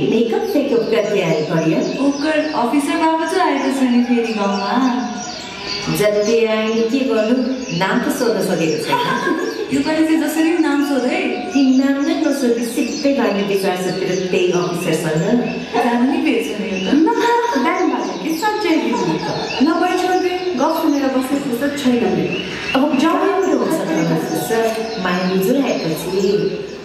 makeup सेकअपका तयारी गरियो ओकर अफिसर बाबा चाहिँ आएको छ नि फेरि गाउँमा जति आए के गर्नु नाम त सोध्न सकेको छैन यो पालि चाहिँ जसरी नाम सोधे ती नाम नै नसोधी सिधै भाग्ने विचार छ तेरो त्यही अफिसरसँग जानु नै भेट्छ नि यो त बिहान भएको के सच्चै नभए छोड्दै गफ सुनेर बस्ने फुर्सद छैन अब जाउँ हुन्छ माया बुझिरहेपछि